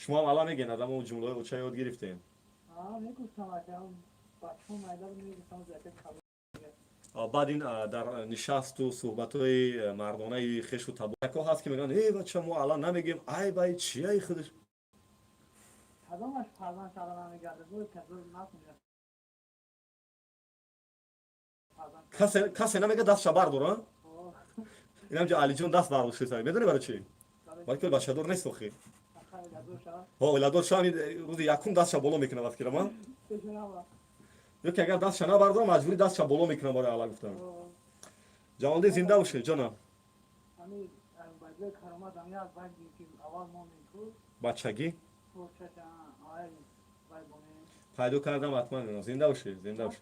Шумо ҳам ала мегӯед, адам ҷумлаҳои оча ёд гирифтем. Мегуфтам, ака, бачаҳо майда мегуфтам. Баъд ин дар нишасту суҳбатҳои мардонаи хешу табоко ҳаст, ки мегӯянд: «Э, бача, мо ала намегем, ай бай, чияи худаш?» Кадомаш фарзанд шава намегардад? Кадом? Касе намега, дастша бардора. Инамҷо Алиҷон даст бардошта. Медонӣ барои чӣ? Барои ки бачадор нест охи. Оиладор шава, рӯзи якум дастша боло мекунад, ба фикрам. Ё ки агар дастша набардорам, маҷбурӣ дастша боло мекунам барои ала гуфтан. Ҷамолиддин, зинда бошед, ҷонам. Бачагӣ пайдо кардам, ҳатман. Зинда бошед, зинда бошед.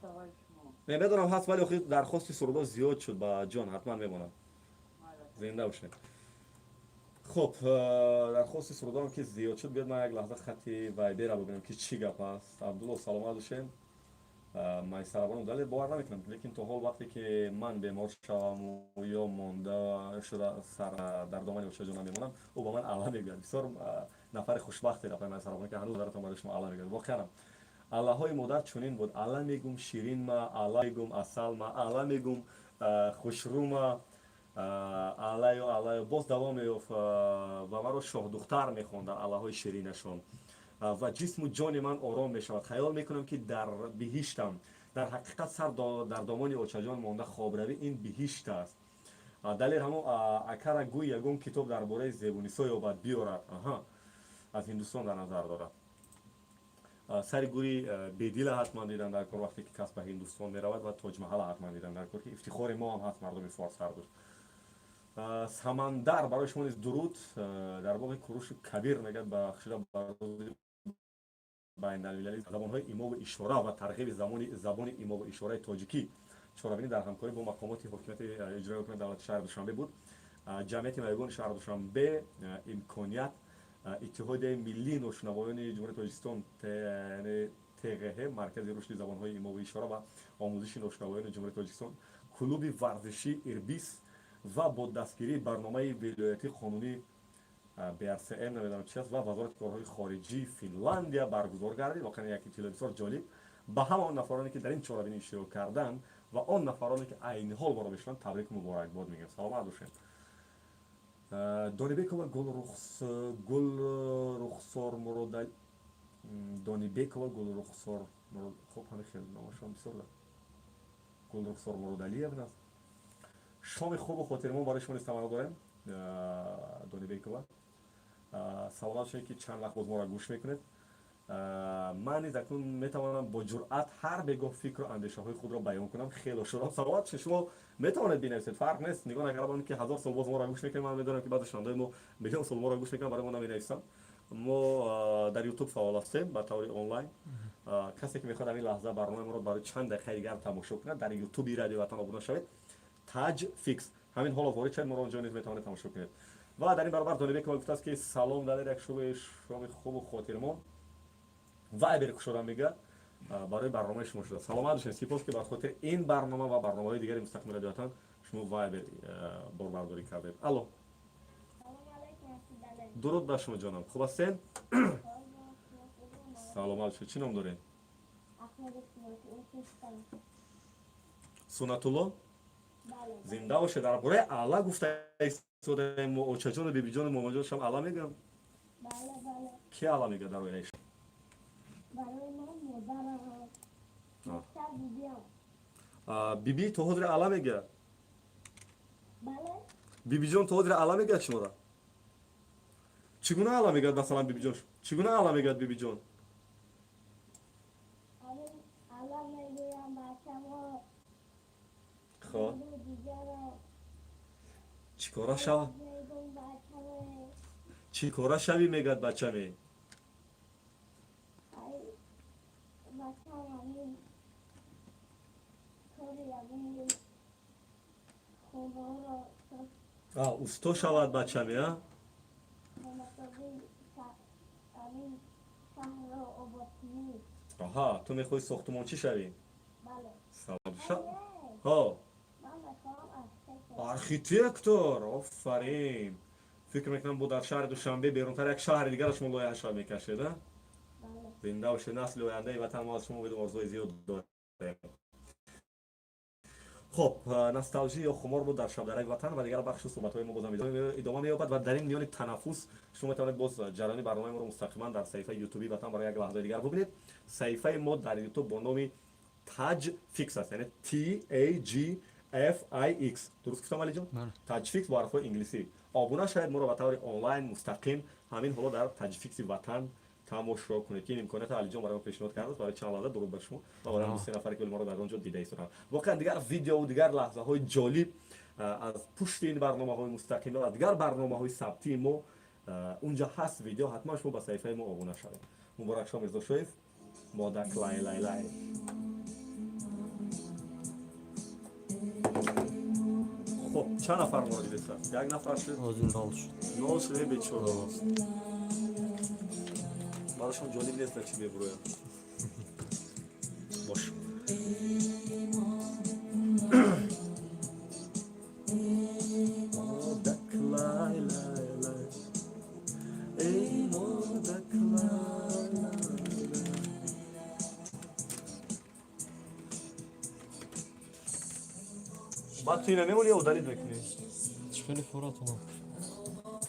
Не, медонам, ҳаст, вале охир дархости сурудо зиёд шуд. Ба ҷон, ҳатман мемонам. Зинда бошед. Хуб, дархости сурудоам ки зиёд шуд, биёд ман як лаҳза хати Вайбера бубинам, ки чӣ гап аст. Абдулло, саломат бошед. Майсарабон дале бовар намекунам, лекин то ҳол вақте ки ман бемор шаваму ё монда шуда, сар дар домани очаҷонам мемонам, ӯ ба ман ала мегӯяд. Бисёр нафари хушбахте рафтаи Майсарабон, ки ҳанӯз даратон барои шумо ала мегӯяд. Воқеанам, аллаҳои модар чунин буд: ала мегум, ширинма, ала мегум, асалма, ала мегум, хушрӯма, аллаю аллаю боз давом меёфт. Ва маро шоҳдухтар мехонданд аллаҳои ширинашон, ва ҷисму ҷони ман ором мешавад, хаёл мекунам, ки дар биҳиштам. Дар ҳақиқат, сар дар домони очаҷон монда хобравӣ ин биҳишт аст. Далер, ҳамон акара гӯй, ягон китоб дар бораи Зебунисо ёбад, биёрад. Аҳа, аз Ҳиндустон дар назар дорад. Сари гури Бедила ҳатман дидан дар кор, вақте ки кас ба Ҳиндустон меравад, ва Тоҷмаҳала ҳатман дидан дар кор, ки ифтихори мо ҳам ҳаст, мардуми форс ҳардуш. Самандар, барои шумо низ дуруд. Дар боғи Куруши Кабир, мегӯяд, бахшида ба рӯзи байналмилалии забонҳои имову ишора ва тарғиби забони имову ишораи тоҷикӣ чорабинӣ дар ҳамкорӣ бо мақомоти ҳокимияти иҷрои ҳукумати давлати шаҳри Душанбе буд. Ҷамъияти маъюбони шаҳри Душанбе, Имконият, Иттиҳодияи миллии ношунавоёни Ҷумҳурии Тоҷикистон, ТҒХ, Маркази рушди забонҳои имову ишора ва омӯзиши ношунавоёни Ҷумҳурии Тоҷикистон, клуби варзишӣ Ирбис ва бо дастгирии барномаи вилоятии қонунӣ БРСМ, намедонам чи аст, ва Вазорати корҳои хориҷии Финландия баргузор гардид. Воқеан, як иттилои бисёр ҷолиб. Ба ҳама он нафароне, ки дар ин чорабинӣ иштирок карданд, ва он нафароне, ки айни ҳол моро мешунаванд, табрику муборакбод мегӯям. Саломат бошед. Донибекова Гулрухсор Муродал, Донибекова Гулрухсор, хуб, ҳами хел номашон бисёр, Гулрухсор Муродалиевна, шоми хубу хотирмон барои шумо низ таманно дорем. Донибекова, саломат шавед, ки чанд вақт боз моро гӯш мекунед. Ман низ акнун метавонам бо ҷуръат ҳар бегоҳ фикру андешаҳои худро баён кунам. Хело шудам. Саломат шавед. Шумо метавонед бинависед, фарқ нест. Нигоҳ накарда ки ҳазор сол боз моро гӯш мекунед, ман медонам, ки баъзе шунавандаои мо миллион сол моро гӯш мекунанд, барои мо наменависанд. Мо дар Ютуб фаъол ҳастем ба таври онлайн. Касе ки мехоҳад ҳамин лаҳза барномаи моро барои чанд дақиқаи дигар тамошо кунад, дар Ютуби Радио Ватан обуна шавед, Таҷ Фикс. Ҳамин ҳоло ворид шавед, моро онҷо низ метавонед тамошо кунед. Ва дар ин баробар Донибекова гуфтааст, ки салом, Далер, як шуби шоми хубу хотирмон. Вайбер кушодам, мега, барои барномаи шумо шуда. Саломат бошед. Сипос, ки бар хотири ин барнома ва барномаҳои дигари мустақими Радио Ватан шумо Вайбер борбардорӣ кардед. Алло, дуруд ба шумо, ҷонам. Хуб ҳастед? Саломат бошед. Чӣ ном доред? Сунатулло, зинда бошед. Дар бораи алла гуфта истодаем мо. Очаҷону бибиҷону момаҷон шам алла мегӯям? Ки алла мегӯяд дар оилаи шумо? Барои ман модарам, бибиам. Биби то ҳозир алла мегӯяд? Бале. Бибиҷон то ҳозир алла мегӯяд шуморо? Чӣ гуна алла мегӯяд? Масалан, бибиҷон чӣ гуна алла мегӯяд, бибиҷон? Алла мегӯям бачамо. Хоб, чӣ кора шава, чӣ кора шавӣ, мегӯяд бачаме? Ай, бачам, ҳамин кори ягон хонаҳоро. А, усто шавад бачаме, а? Хонасозӣ, ҳамин шаҳрро ободкунӣ. Аҳа, ту мехоҳӣ сохтумончӣ шавӣ? Бале. Салом ша. Ҳо. Ман мехоҳам архитектор. Архитектор, офарин. Фикр мекунам, бо дар шаҳри Душанбе берунтар як шаҳри дигар шумо лоиҳаша мекашед, а? Зинда бошед, насли ояндаи ватан, мо аз шумо умеду орзуҳои зиёд дорем. Хоб, носталжӣ ё хумор буд дар шабдараи ватан ва дигар бахшу суҳбатҳои мо бозам идома меёбад ва дар ин миёни танаффус шумо метавонед боз ҷараёни барномаи моро мустақиман дар саҳифаи ютуби ватан барои як лаҳзаи дигар бубинед. Саҳифаи мо дар ютуб бо номи Таҷ Фикс аст, яъне TAGFIX. Дуруст гуфтам, Алиҷон? Таҷ Фикс бо ҳарфҳои инглисӣ. Обуна шавед, моро ба таври онлайн мустақим ҳамин ҳоло дар Таҷфикси ватан тамошо кунед, ки ин имконияти Алиҷон барои мо пешниҳод кардааст барои чанд лаҳза. Дуруд ба шумо ва барои се нафаре, ки моро дар он ҷо дида истоданд. Воқеан, дигар видеову дигар лаҳзаҳои ҷолиб аз пушти ин барномаҳои мустақим ва дигар барномаҳои сабтии мо унҷа ҳаст видео. Ҳатман шумо ба саҳифаи мо обуна шавед. Муборакшо Мирзошоев, модак лай лай лай. Хоб, чанд нафар моро дидааст? Як нафар шуд? Ҳозир нол шуд. Нол шуд, бечора. Барошон ҷолиб нест, чӣ мебуроям. Бош. Модак лай лай лай, эй модак лай лай лай. Баъд ту ина мемонӣ ё удалить мекунӣ? Чӣ хеле фуратонам.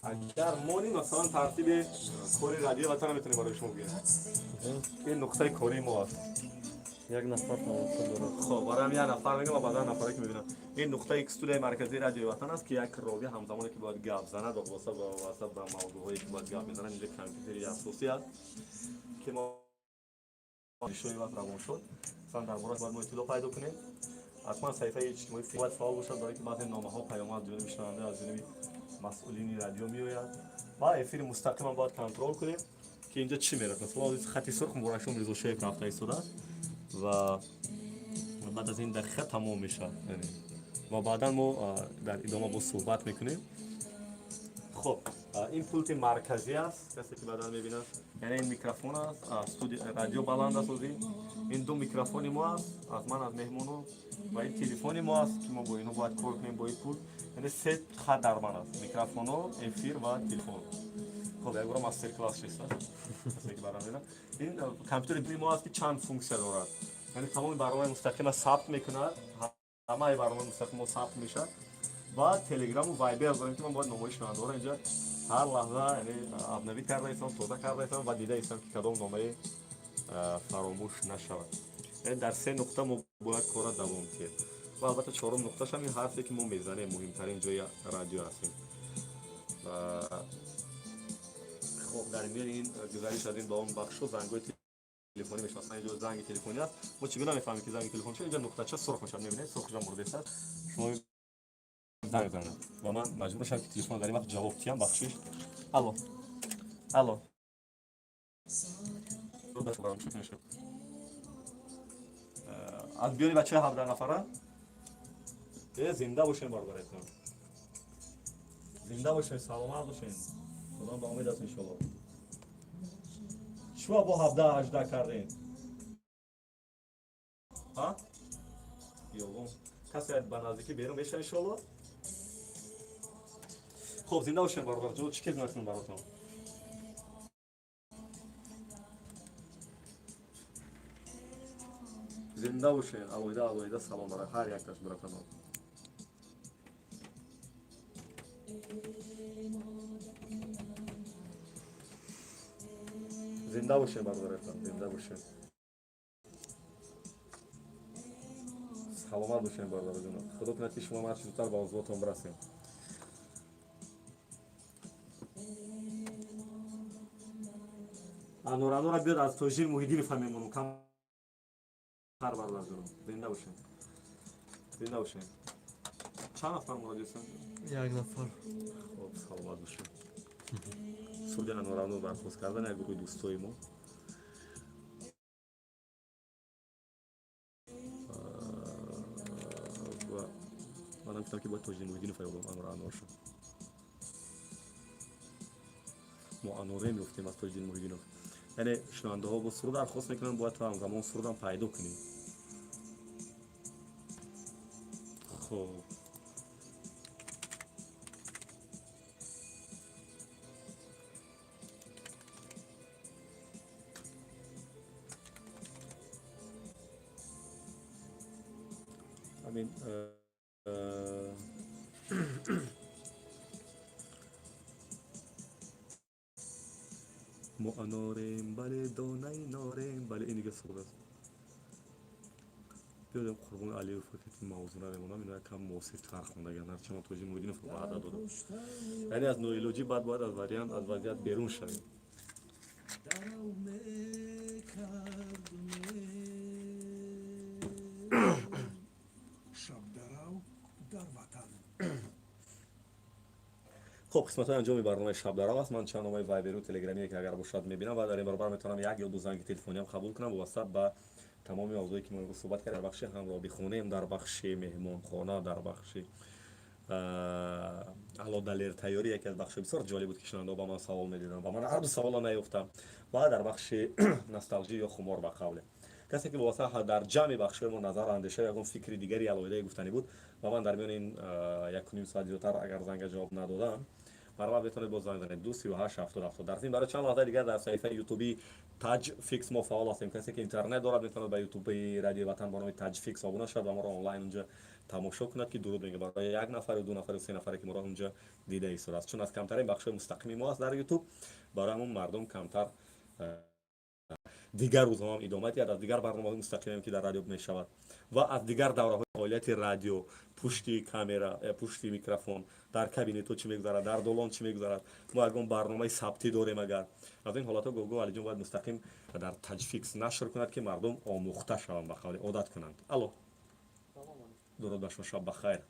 Агар монӣ, масалан, тартиби кори радиои ватана метавонем барои шумо бигӯем. Ин нуқтаи кории мо аст. Як нафар тамошо дорад. Хоб, барои як нафар мегӯям ва баъдан нафаре ки мебинам. Ин нуқтаи студияи марказии радиои ватан аст, ки як ровӣ ҳамзамоне ки бояд гап занад ва вобаста ба мавзӯъҳое ки бояд гап мезанад, инҷа компютери асосӣ аст, ки мо шои вақт равон шуд. Масалан, дар борааш бояд мо иттилоъ пайдо кунем. Ҳатман саҳифаи иҷтимоӣ бояд фаъол бошад, барои ки баъзе номаҳо, паёмҳо аз ҷониби шунаванда, аз ҷониби масъулини радио меояд ва эфири мустақимам бояд контрол кунем, ки инҷа чӣ мерад. Масалан, хати сурх Муборакшо Мирзошоев рафта истодааст ва баъд аз ин дақиқа тамом мешавад ва баъдан мо дар идома боз суҳбат мекунем. Хоб, ин пулти марказӣ аст, касе ки баъдан мебинад, яъне ин микрофон аст, студия радио баланд аст. Озӣ ин ду микрофони мо аст, аз ман, аз меҳмоно, ва ин телефони мо аст, ки мо бо инҳо бояд кор кунем, бо ин пулт. Яъне се хат дар ман аст: микрофонҳо, эфир ва телефон. Хоб, як бора мастер класс шист, касе ки баъдан мебинад. Ин компютери мо аст, ки чанд функсия дорад, яъне тамоми барномаи мустақима сабт мекунад, ҳамаи барномаи мустақимо сабт мешавад ва телеграму вайбер дорем, ки ман бояд номаи шунавандаҳоро инҷа ҳар лаҳза, яъне, обновить карда истам, тоза карда истам ва дида истам, ки кадом номае фаромӯш нашавад. Яъне дар се нуқта мо бояд кора давом диҳем ва албатта чорум нуқташам ин ҳарфе, ки мо мезанем, муҳимтарин ҷои радио ҳастем. Хоб, дар миёни ин гузариш аз ин ба он бахшо зангҳои телефонӣ мешавад. Масалан, инҷо занги телефонӣ аст. Мо чӣ гуна мефаҳмем, ки занги телефон чӣ? Инҷо нуқтача сурх мешавад, мебинед, сурхша мурдест, шумо занг занад ва ман маҷбур мешавам, ки телефонро дар ин вақт ҷавоб диҳам. Бахшиш. Алло, алло. Аз биёни бачаи 17 нафара. Э, зинда бошем, бародаратон, зинда бошем, саломат бошем. Худо ба умед аст, иншолло. Шумо бо 17 18 кардем, ҳа? Ёгон касе ба наздикӣ берун меша, иншолло. Хоб, зинда бошем, бародарҷон. Чӣ кез мекунем баротон? Зинда бошем. Алоҳида алоҳида салом барои ҳар якташ братанон. Зинда бошем, бародаратон, зинда бошем, саломат бошем, бародарҷонон. Худо кунад, ки шумо ҳарчи зудтар ба орзуотон бирасем. Анор, анора биёд, аз Тоҷир Муҳиддинов ҳам мемонам камтар. Бародарҷонон, зинда бошем, зинда бошем. Чанд нафар муроҷиат? Як нафар. Хоб, саломат бошем. Суруди анор бархост кардан як гурӯҳи дӯстои мо ва манам гуфтам, ки бояд Тоҷиддин Муҳиддинов ёбам анор аноршо. Мо аноре меёфтем аз Тоҷиддин Муҳиддинов. Яъне шунавандаҳо бо суруд дархост мекунанд, бояд ту ҳамзамон сурудам пайдо кунӣ. Хоб. Ҳамин мо анорем, бале, донаи норем, бале, ин дига суруд аст. Биёдем, Қурбон Алиев, ки мавзуна мемонам, ино якам муосиртар хондаган, ҳарчанд ман Тоҷи Муҳиддиновро ваъда додам. Яъне аз ноилоҷӣ баъд бояд аз вариант, аз вазъият берун шавем. Дарав мекардме, шабдарав дар ватан. Хуб, қисматҳои анҷоми барномаи Шабдарав аст. Ман чанд номаи вайберу телеграмие, ки агар бошад, мебинам ва дар ин баробар метавонам як ё ду занги телефониам қабул кунам, вобаста ба тамоми мавзӯе, ки мо имрӯз суҳбат кардем, дар бахши ҳамроҳ бихонем, дар бахши меҳмонхона, дар бахши алло, Далер, тайёрӣ, яке аз бахшҳои бисёр ҷолиб буд, ки шунавандаҳо ба ман савол медиданд ва ман ҳарду саволро наёфтам, ва дар бахши носталжӣ ё хумор. Ба қавле касе, ки вобаста дар ҷамъи бахшҳои мо назару андеша, ягон фикри дигари алоҳидае гуфтанӣ буд ва ман дар миёни ин якуним соат зиёдтар агар занга ҷавоб надодам, марҳамат, метавонед боз занг занед: 2 38 70 70. Дар зимн, барои чанд лаҳзаи дигар дар саҳифаи ютуби Таҷ Фикс мо фаъол ҳастем. Касе, ки интернет дорад, метавонад ба ютуби Радиои Ватан ба номи Таҷ Фикс обуна шавад ва моро онлайн унҷа тамошо кунад, ки дуруд мегӯям барои як нафару ду нафару се нафаре, ки моро унҷа дида истодааст, чун аз камтарин бахшҳои мустақими мо аст дар Ютуб. Барои ҳамон мардум камтар. Дигар рӯзҳо ҳам идома диҳад, аз дигар барномаҳои мустақимем, ки дар радио мешавад, ва аз дигар давраҳои фаъолияти радио, пушти камера, пушти микрофон, дар кабинетҳо чӣ мегузарад, дар долон чӣ мегузарад, мо ягон барномаи сабтӣ дорем агар, аз ин ҳолатҳо гоҳ-гоҳ Алиҷон бояд мустақим дар Таҷфикс нашр кунад, ки мардум омӯхта шаванд, ба қавли одат кунанд. Алло, дуруд ба шумо, шаб бахайр.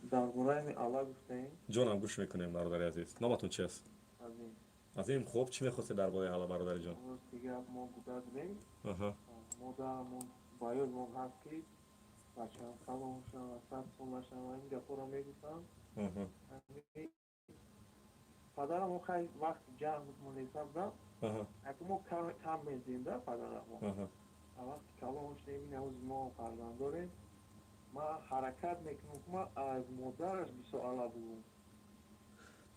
Дар бораи алла гуфтаем. Ҷонам, гӯш мекунем, бародари азиз. Номатон чи аст? Азим. Азим, хуб, чӣ мехостед дар бораи алла, бародари ҷон? Рости гап, мо кӯдак будем, модарамон ба ёдмон ҳаст, ки бачаам калон шава, 100 сола шава, ин гапҳоро мегуфтанд. Падарамо хай вақти ҷанг буд, мулеса будам, аку мо кам медидем да падарамо. Вақти калон шудем, ин ҳози мо фарзанд дорем, ман ҳаракат мекунам, ки ман аз модараш бисёр ала бугум.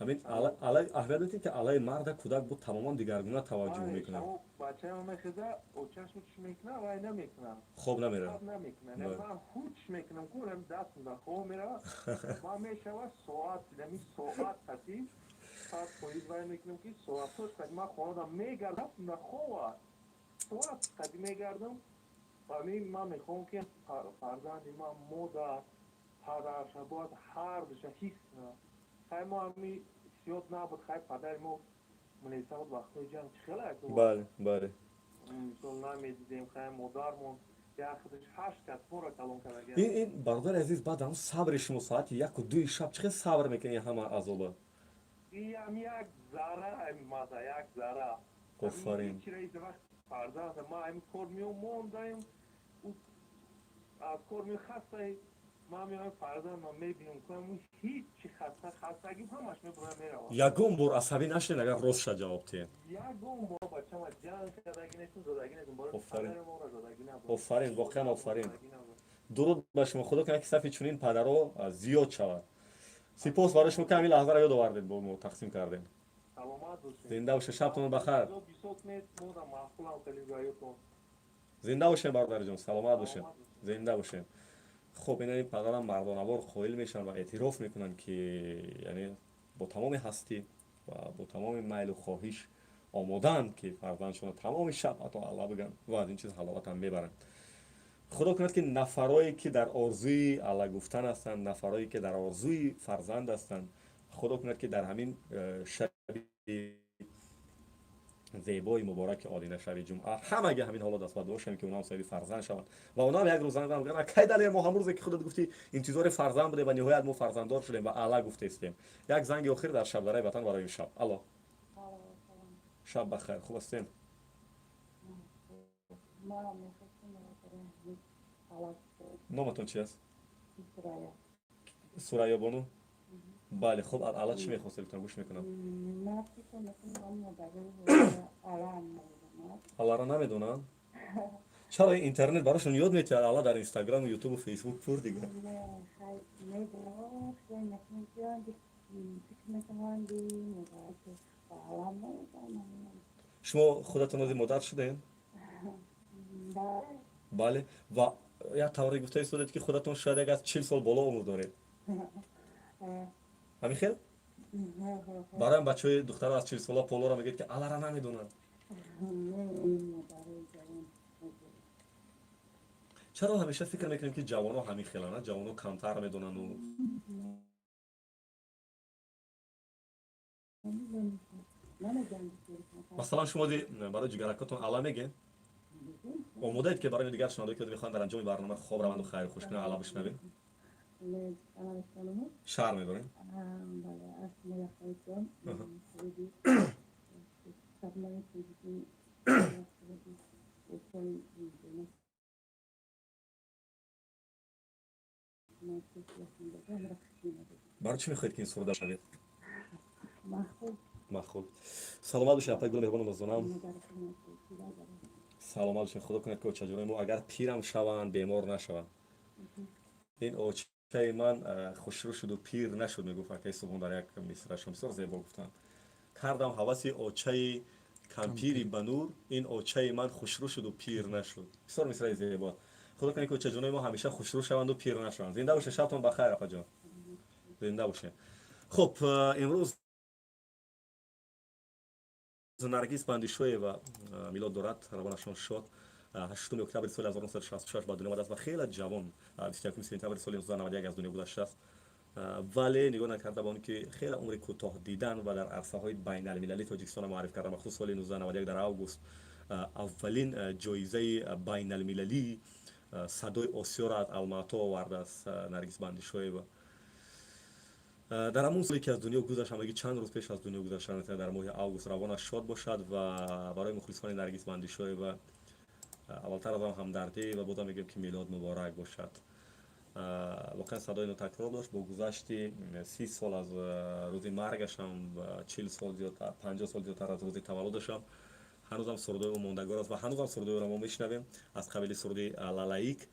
Ҳамин ала аҳамият медиҳед, ки алаи марда кӯдак буд тамоман дигаргуна таваҷҷӯҳ мекунад. Бачаам мехеза, очашмо чӣ мекунад, вай намекунад. Хоб намерад. Намекунад. Ман худ чӣ мекунам ку, дастам дар хоб меравад. Ман мешава соат, ами соат қати 100% вай мекунам, ки соатҳош қати ман хонадам мегардам, дар хова соат қати мегардам. Ами ман мехоҳам, ки фарзанди ман модар, падарша бояд ҳардуша ҳис кунад. Хай, мо ами ҳиссиёт набуд, хай, падари мо милиса буд вақтҳои ҷанг, чӣ хела. Бале, бале. Мисол, намедидем. Хай, модармон як худаш ҳашт кас моро калон карда. Ин, бародари азиз, баъд ҳам сабри шумо, соати 1-у 2-и шаб чӣ хел сабр мекунед ҳама азоба? Ам як зарра мада, як зарра. Офарин. Вақт фарзанд ма ами кор меом, мондаем, аз кор меом, хастаи ман меоям, фарзандам мебинам, ҳичи хаста, хастагим ҳамаш мебурам, меравам. Ягон бор асабӣ нашудед, агар ростша ҷавоб диҳем? Ягон бор бачама ҷанг кардагӣ нестам, задагӣ нестам. Офарин. Падари моро задагӣ набуд. Офарин, воқеан офарин, дуруд ба шумо. Худо кунад, ки сафи чунин падаро зиёд шавад. Сипос барои шумо, ки ҳамин лаҳзаро ёд овардед, бо мо тақсим кардем. Саломат бошед. Зинда бошед, шабтон бахайр. Бисот нест, мода маъқулам хеле гаётон. Зинда бошед, бародарҷон, саломат бошед, зинда бошед. Хуб, ин падарам мардонавор қоил мешаванд ва эътироф мекунанд, ки яъне бо тамоми ҳастӣ ва бо тамоми майлу хоҳиш омодаанд, ки фарзандшонро тамоми шаб ҳатто алла бигӯянд ва аз ин чиз ҳаловатам мебаранд. Худо кунад, ки нафарое, ки дар орзуи алла гуфтан ҳастанд, нафарое, ки дар орзуи фарзанд ҳастанд, худо кунад, ки дар ҳамин шаби зебои мубораки одина, шаби ҷумъа, ҳамаги ҳамин ҳоло дастбад бошем, ки онҳам соҳиби фарзанд шаванд ва онҳам як рӯз занг зананд: «Кай, Далер, мо ҳамон рӯзе, ки худат гуфтӣ, интизори фарзанд будем ва ниҳоят мо фарзанддор шудем ва алла гуфтестем». Як занги охир дар Шабдараи Ватан барои имшаб. Алло, шаб бахайр, хуб ҳастем? Ман мехостам барои алла. Номатон чи аст? Сурая. Сурайё бону, бале, хуб, алла чӣ мехостед гуфтам? Гӯш мекунам. Ман фикр мекунам, модари алла намедонад. Алларо намедонанд? Чаро, интернет барошон ёд метиҳад, алла дар Инстаграму Ютубу Фейсбук пур дига. Хай, медонад, фикр мекунам, ки фикр мекунам, ки модари алла намедонад. Шумо худатон ози модар шудем? Бале. Бале, ва Як тавре гуфта истодед, ки худатон шояд як аз 40 сол боло умр доред. Ҳамин хел? Бароям бачаҳои духтаро аз 40 сола полоро мегӯед, ки алара намедонанд. Чаро ҳамеша фикр мекунем, ки ҷавонҳо ҳамин хеланд, ҷавонҳо камтар медонанду? Масалан, шумо барои ҷигаракотон ала мегӯед? Омодаед, ки барои дигар шунавандагое, ки мехоҳанд дар анҷоми барнома хоб раванду хайру хуш кунанд, ала бишнавед? Шарм медорем. Барои чӣ мехоҳед, ки ин суруда шавед? Махул. Саломат бошед, апаи гули меҳрибону нозонам, саломат бошед. Худо кунад, ки очаҷонои мо агар пирам шаванд, бемор нашаванд. Ин очаи ман хушрӯ шуду пир нашуд, мегуфт акаи Субҳон дар як мисрашон. Бисёр зебо гуфтанд. Кардам ҳаваси очаи кампири ба нур, ин очаи ман хушрӯ шуду пир нашуд. Бисёр мисраи зебо. Худо кунад, ки очаҷонои мо ҳамеша хушрӯ шаванду пир нашаванд. Зинда бошед, шабтон бахайр, апаҷон, зинда бошед. Хуб, имрӯз Наргиз Бандишоева милод дорад, равонашон шод. 8 октябри соли 1966 ба дунё омадааст ва хеле ҷавон 21 сентябри соли 1991 аз дунё гузаштааст. Вале нигоҳ накарда ба он ки хеле умри кӯтоҳ дидан ва дар арсаҳои байналмилалӣ Тоҷикистонро муарриф карда, махсус соли 1991 дар август аввалин ҷоизаи байналмилалии Садои Осиёро аз Алмато овардааст Наргиз Бандишоева. Дар ҳамон соле, ки аз дунё гузашт, ҳамагӣ чанд рӯз пеш аз дунё гузаштан, дар моҳи август, равонаш шод бошад. Ва барои мухлисони Наргиз Бандишоева аввалтар аз ҳам ҳамдардӣ ва бозам мегӯем, ки милод муборак бошад. Воқеан садои нотакрор дошт. Бо гузашти 30 сол аз рӯзи маргашам ва 40 сол зиёдтар, 50 сол зиёдтар аз рӯзи таваллудашам, ҳанӯзам сурудои ӯ мондагор аст ва ҳанӯзам сурудои ӯро мо мешунавем, аз қабили суруди Лалаик,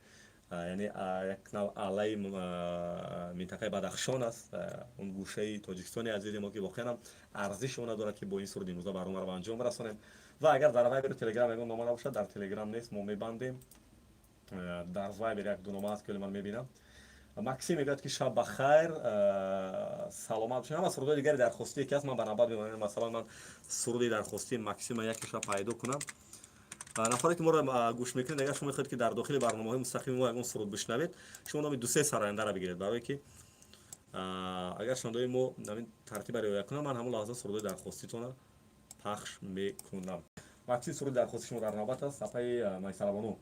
яъне як нав алаи минтақаи Бадахшон аст, он гӯшаи Тоҷикистони азизи мо, ки воқеан ҳам арзиши она дорад, ки бо ин суруд имрӯза барномаро ба анҷом расонем. Ва агар дар Вайберу Телеграм ягон нома набошад, дар Телеграм нест, мо мебандем. Дар Вайбер як ду нома аст, ки ман мебинам. Максим мегӯяд, ки шаб бахайр, саломат бошед. Ҳама сурудҳои дигари дархостие ки ҳаст, ман ба навбат мемонам. Масалан, ман суруди дархостии Максима якеша пайдо кунам. Нафаре, ки моро гӯш мекунед, агар шумо мехоҳед, ки дар дохили барномаҳои мустақими мо ягон суруд бишнавед, шумо номи дусе сарояндаро бигиред, барое ки агар шунавандаҳои мо ҳамин тартиба риоя кунам, ман ҳамон лаҳза сурудҳои дархоститонро пахш мекунам. Максим, суруди дархости шумо дар навбат аст. Апаи Майсарабону,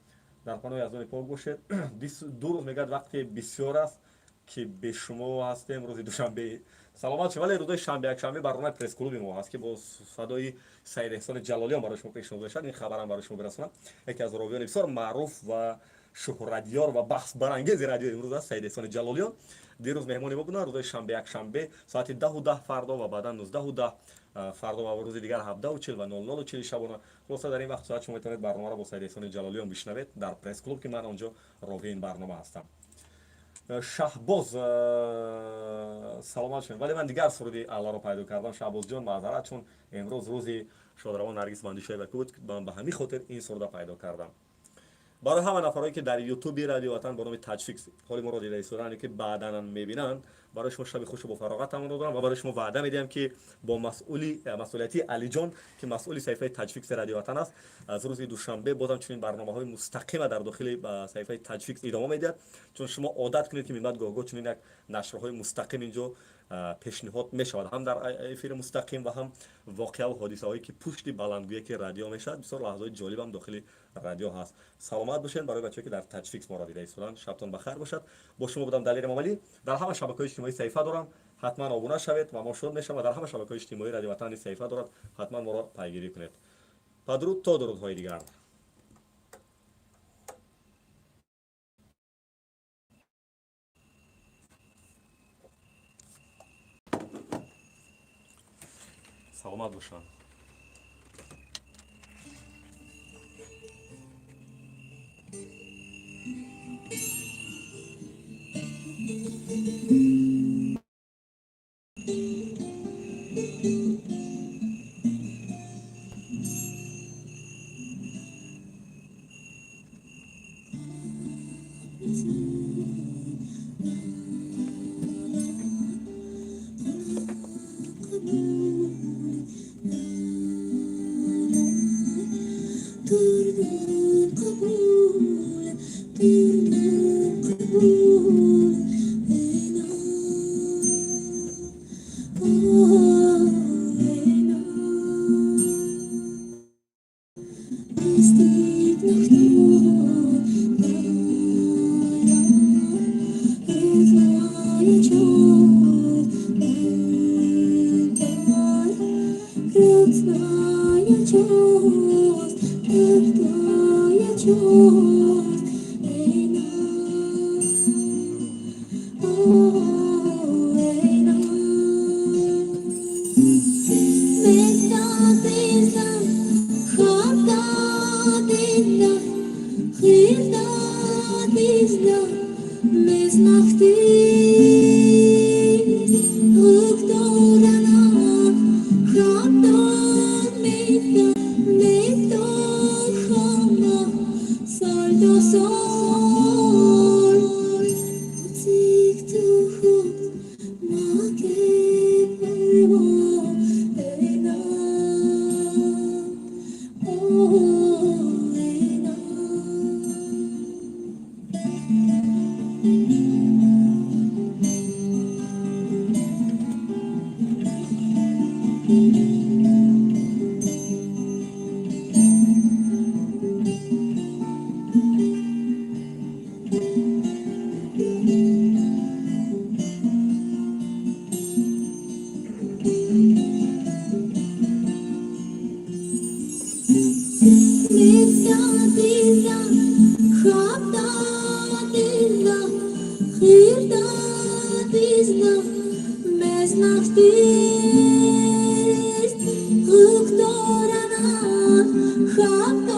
дар паноҳи Яздони пок бошед. 2 рӯз, мегӯяд, вақте бисёр аст, ки бе шумо ҳастем. Рӯзи душанбе саломат шед, вале рӯзои шанбе, якшанбе барномаи пресс-клуби мо ҳаст, ки бо садои Саид Эҳсони Ҷалолиён барои шумо пешниҳод мешавад. Ин хабарам барои шумо бирасонам: яке аз ровиёни бисёр маъруф ва шӯҳратёр ва баҳсбарангези радиои имрӯз аст Саид Эҳсони Ҷалолиён. Дирӯз меҳмони мо буданд. Рӯзои шанбе, якшанбе соати 10:10 фардо ва баъдан 19:10 фардо ва рӯзи дигар 17:40 ва 00:40 шабона. Хулоса, дар ин вақт соат шумо метавонед барномаро бо Саид Эҳсони Ҷалолиён бишнавед дар пресс-клуб, ки ман онҷо ровии ин барнома ҳастам. Шаҳбоз, саломат шавед, вале ман дигар суруди алларо пайдо кардам. Шаҳбозҷон, маъзарат, чун имрӯз рӯзи шодравон Наргиз Бандишоева буд, ман ба ҳамин хотир ин суруда пайдо кардам. Барои ҳама нафарое, ки дар Ютуби Радио Ватан бо номи Таҷфикс ҳоли моро дида истодаанд, ки баъданам мебинанд, барои шумо шаби хушу бо фароғат таманно дорам ва барои шумо ваъда медиҳам, ки бо масъулияти Алиҷон, ки масъули саҳифаи Таҷфикси Радио Ватан аст, аз рӯзи душанбе бозам чунин барномаҳои мустақима дар дохили саҳифаи Таҷфикс идома медиҳад. Чун шумо одат кунед, ки минбаъд гоҳ-гоҳ чунин як нашрҳои мустақим инҷо пешниҳод мешавад, ҳам дар эфири мустақим ва ҳам воқеаву ҳодисаҳое, ки пушти баландгӯяки радио мешавад. Бисёр лаҳзаҳои ҷолибам дохили радио ҳаст. Саломат бошед. Барои бачаҳое, ки дар Таҷфикс моро дида истоданд, шабтон бахайр бошад. Бо шумо будам Далер Эмомалӣ. Дар ҳама шабакаҳои иҷтимоӣ саҳифа дорам, ҳатман обуна шавед ва мо шод мешавам. Ва дар ҳама шабакаҳои иҷтимоӣ Радио Ватан низ саҳифа дорад, ҳатман моро пайгирӣ кунед. Падруд, то дурудҳои дигар. Саломат бошанд. Хап.